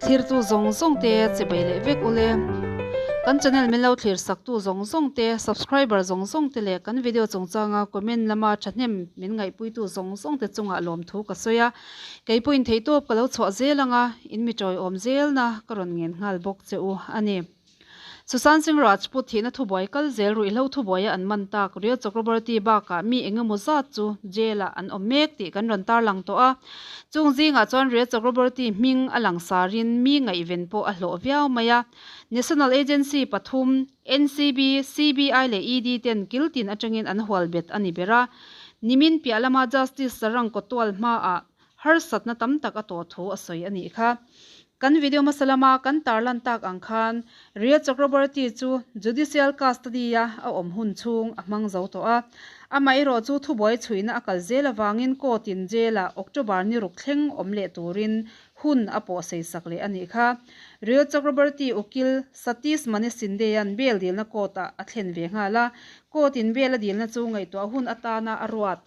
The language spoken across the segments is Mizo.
Thlirtu zawng zawng te chibai leh vek ule. Kan channel min lo thlir saktu zawng zawng te, subscriber zawng zawng te leh kan video chungchanga comment lama thahnem min ngaihpuitu zawng zawng te chungah lawmthu ka sawi a. Kei pawhin theihtawp ka lo chhuah zel anga in mi tawiawm zelna ka rawn ngen nghal bawk che u a ni. Sushant Singh Rajput thihna thubuai kal zel ruihhlo thubuaia an man tak Rhea Chakraborty bakah mi eng emaw zat chu jail-ah an awm mek tih kan rawn tarlang tawh a. Chung zingah chuan Rhea Chakraborty hming a lang sarin mi ngaihven pawh a hlawh viau mai a. National Agency pathum, NCB, CBI leh ED ten kiltin atangin an hual bet a ni ber a. Nimin piah lama Justice Sarang Kotwal hmaah harsatna tam tak a tawh thu a sawi a nih kha. Kan video hmasa lama kan tarlan tak ang khan Rhea Chakraborty chu judicial custody-a a awm hun chhung a hmang zo tawh a. Amaherawh chu thubuai chhuihna a kal zel avangin court-in jail-ah October ni ruk thleng awm leh turin hun a pawh seisak leh a nih kha. Rhea Chakraborty ukil Satish Manesindean bail dilna court-ah a thlen ve nghal a, court-in bail a dilna chu ngaihtuah hun atana a ruat.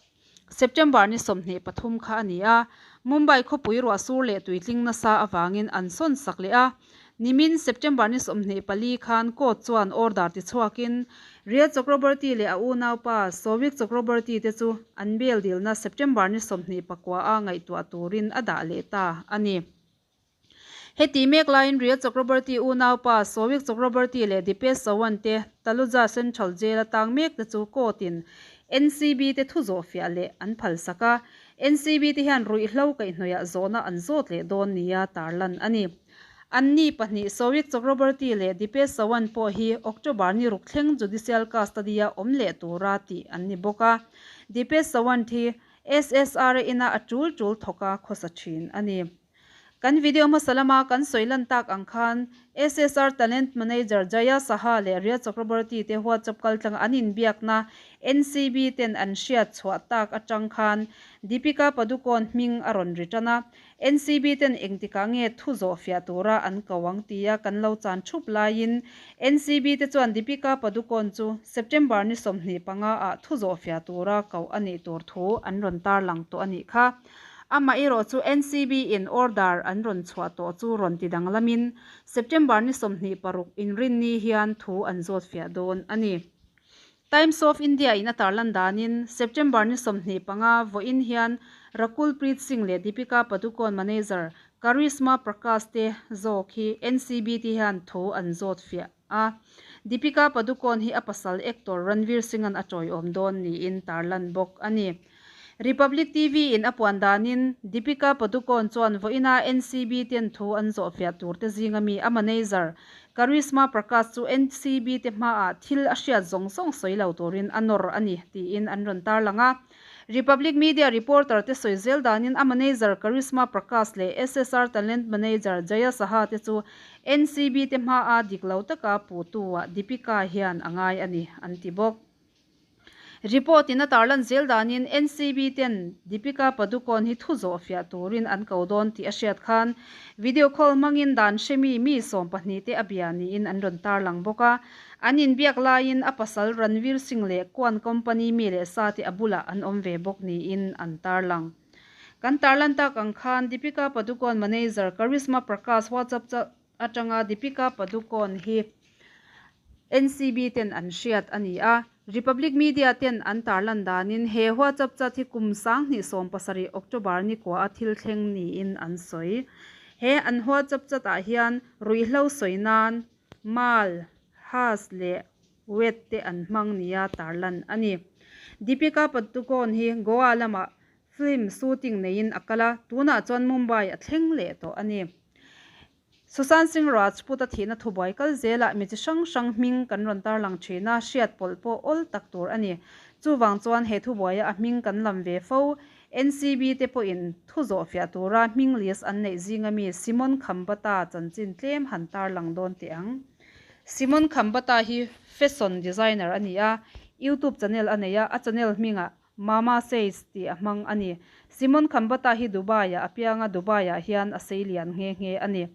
September ni 23 kha a ni a, Mumbai khawpui ruah sur leh tuitling nasa avangin an sawn sak leh a. Nimin September ni 24 khan court chuan order tichhuakin Rhea Chakraborty leh a unaupa Souvik Chakraborty te chu an bail dilna September ni 29 a ngaihtuah turin a dah leh ta a ni. Heti mek laiin Rhea Chakraborty unaupa Souvik Chakraborty leh Dipesh Sawant te Taluja Central Jail a tang mek te chu court in NCB te thu zawh fiah leh an phalsak a, NCB te hian ruihhlo kaihhnawihah zawhna an zawt leh dawn nia tarlan a ni. Anni pahnih Souvik Chakraborty leh Dipesh Sawant pawh hi October ni ruk thleng judicial custody a awm leh tura tih an ni bawk a, Dipesh Sawant hi SSR a ina a tul tul thawk a khawsa thin a ni. Kan video hmasa lama kan sawi lan tak ang khan SSR Talent Manager Jaya Saha leh Rhea Chakraborty te WhatsApp kaltlanga an inbiakna NCB ten an hriat chhuah tak atang khan Deepika Padukone hming a rawn ri tan a. NCB ten engtikah nge thu zawh fiah tura an ko ang tia kan lo chan thup laiin NCB te chuan Deepika Padukone chu September ni 25 ah thu zawh fiah tura koh a nih tur thu an rawn tarlang tawh a nih kha. Amah erawh chu NCB in order an rawn chhuah tawh chu rawn ti danglamin September ni 26 inrinni hian thu an zawt fiah dawn a ni. Times of India in a tarlan danin September ni 25 vawiin hian Rakul Preet Singh leh Deepika Padukone manager Karishma Prakash te zawk hi NCB te hian thu an zawt fiah a. Deepika Padukone hi a pasal actor Ranveer Singh-a'n a tawiawm dawn niin tarlan bawk a ni. Republic TV in a puan danin Deepika Padukone chuan vawiina NCB ten thu an zawhfiah tur te zinga mi a manager Karishma Prakash chu NCB te hmaah thil a hriat zawng zawng sawi lo turin a nawr a ni tiin an rawn tarlang a. Republic Media reporter te sawi zel danin a manager Karishma Prakash leh SSR Talent manager Jaya Saha te chu NCB te hmaa dik lo taka puhtu-ah Deepika hian a ngai a ni an ti bawk. Report in a tarlan zel danin NCB ten Deepika Padukone hi thu zawh fiah turin an ko dawn tih a hriat khan video call hmangin dan hremi mi 12 te a bia niin an rawn tarlang bawk a. An inbiak laiin a pasal Ranveer Singh leh Kuan company mi leh sa te a bulah an awm ve bawk niin an tarlang. Kan tarlan tak ang khan Deepika Padukone manager Karishma Prakash WhatsApp atanga Deepika Padukone hi NCB ten an hriat a ni a. Republic Media ten an tarlan danin he WhatsApp chat hi kum 2017 October ni kua a thil thleng niin an sawi. He an WhatsApp chat ah hian ruihhlo sawi nan mal, has leh wet te an hmang nia tarlan a ni. Deepika Padukone hi Goa lamah film shooting neiin a kal a, tunah chuan Mumbai a thleng leh tawh a ni. Sushant Singh Rajput a thihna thubuai kal zelah mi chi hrang hrang hming kan rawn tarlang thin a, hriat pawlh pawh awl tak tur a ni. Chuvang chuan he thubuaia a hming kan lam ve fo. NCB te pawhin thu zawh fiah tura hming list an neih zinga mi Simon Khambata chanchin tlem han tarlang dawn teh ang. Simon Khambata hi fashion designer a ni a, YouTube channel a nei a, a channel hmingah Mama Says tih a hmang a ni. Simon Khambata hi Dubai-ah a piang a, Dubai-ah hian a sei lian nghe nghe a ni.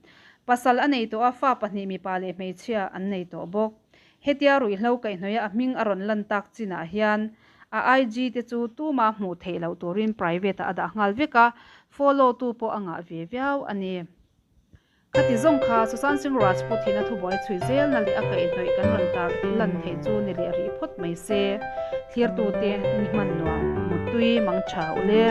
Pasal a nei tawh a, fa pahnih mipa leh hmeichhia an nei tawh bawk. Hetia ruihhlo kaihhnawih a hming a rawn lan tak chinah hian a IG te chu tuma hmuh theih loh turin private ah a dah nghal vek a, follow tu pawh a ngah ve viau a ni. Khati zawng kha Sushant Singh Rajput hina thubuai chhui zelna leh a kaihhnawih kan rawn tar lan theih chu ni leh rih phawt mai se. Thlirtute ni hman nuam, muttui mang tha ule.